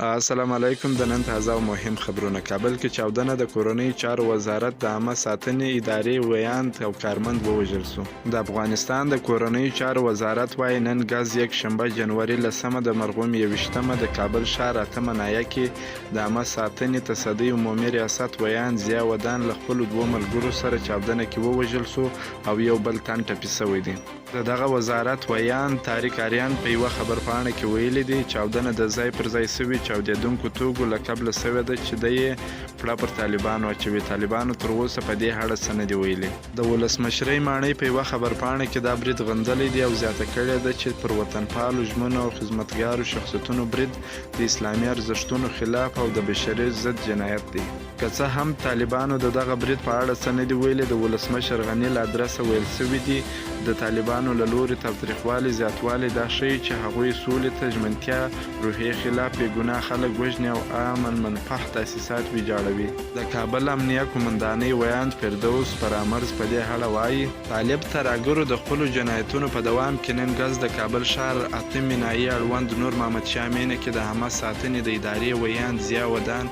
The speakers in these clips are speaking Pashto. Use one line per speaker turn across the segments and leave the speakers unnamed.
السلام علیکم د نن تازه او مهم خبرونه. کابل کې چاودنه، د کورنیو چارو وزارت د عامه ساتنې ادارې ویاند او کارمند ووژل شو. د افغانستان د کورنیو چارو وزارت وايي، نن ګز یک شنبه جنوري لسمه د مرغومې یوویشتمه د کابل ښار اتمه ناحیه کې د عامه ساتنې تصدۍ عمومي ریاست ویاند ضیا ودان له خپلو دوو ملګرو سره چاودنه کې ووژل شو او یو بل تن ټپي شوی دی. د دغه وزارت ویاند طارق آریان په یوه خبرپاڼه کې ویلي دي، چاودنه د ځای پر ځای شوي چاودېدونکو توکو له کبله شوې ده چې دی یې پړه پر طالبانو اچوي. طالبانو تر اوسه په دې اړه څه نه دي ویلي. د ولسمشرۍ ماڼۍ په یوه خبرپاڼه کې دا برید غندلی دی او زیاته کړې ده چې پر وطنپالو، ژمنو او خدمتګارو شخصیتونو برید د اسلامي ارزښتونو خلاف او د بشریت ضد جنایت دی. که څه هم طالبانو د دغه برید په اړه څه نه دي ویلي، د ولسمشر غني له ادرسه ویل شوي دي، د طالبانو له لوري تاوتریخوالي زیاتوالی دا ښيي چې هغوی سولې ته ژمنتیا روحیې خلاف بې ګناه خلک وژني او عام المنفعه تاسیسات ویجاړوي. د کابل امنیه قومندانۍ ویاند فردوس فرامرز په دې اړه وايي، طالب ترهګرو د خپلو جنایتونو په دوام کې نن ګز د کابل ښار اتمې ناحیې اړوند نور محمد شاه مېنه کې د عامه ساتنې د ادارې ویاند ضیا ودان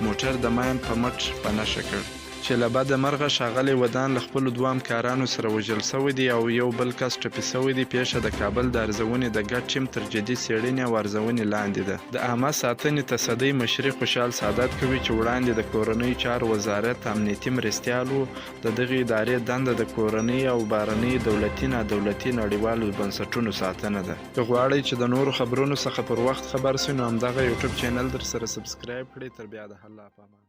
موټر د ماین په مټ په نښه کړ، چې له بده مرغه ښاغلی ودان له خپلو دوه همکارانو سره وژل شوی دی او یو بل کس ټپي شوی دی. پېښه د کابل د ارزونې د ګډ ټیم تر جدي څېړنې او ارزونې لاندې ده. د عامه ساتنې تصدۍ مشري خوشحال سادات کوي، چې وړاندې د کورنیو چارو وزارت امنیتي مرستیال و. د دغې ادارې دنده د کورنیو او بهرنیو دولتي، نادولتي، نړیوالو بنسټونو ساتنه ده. که غواړئ چې د نورو خبرونو څخه پر وخت خبر شئ نو همدغه یوټیوب چینل درسره سبسکرایب کړئ. تر بیا د الله په امان.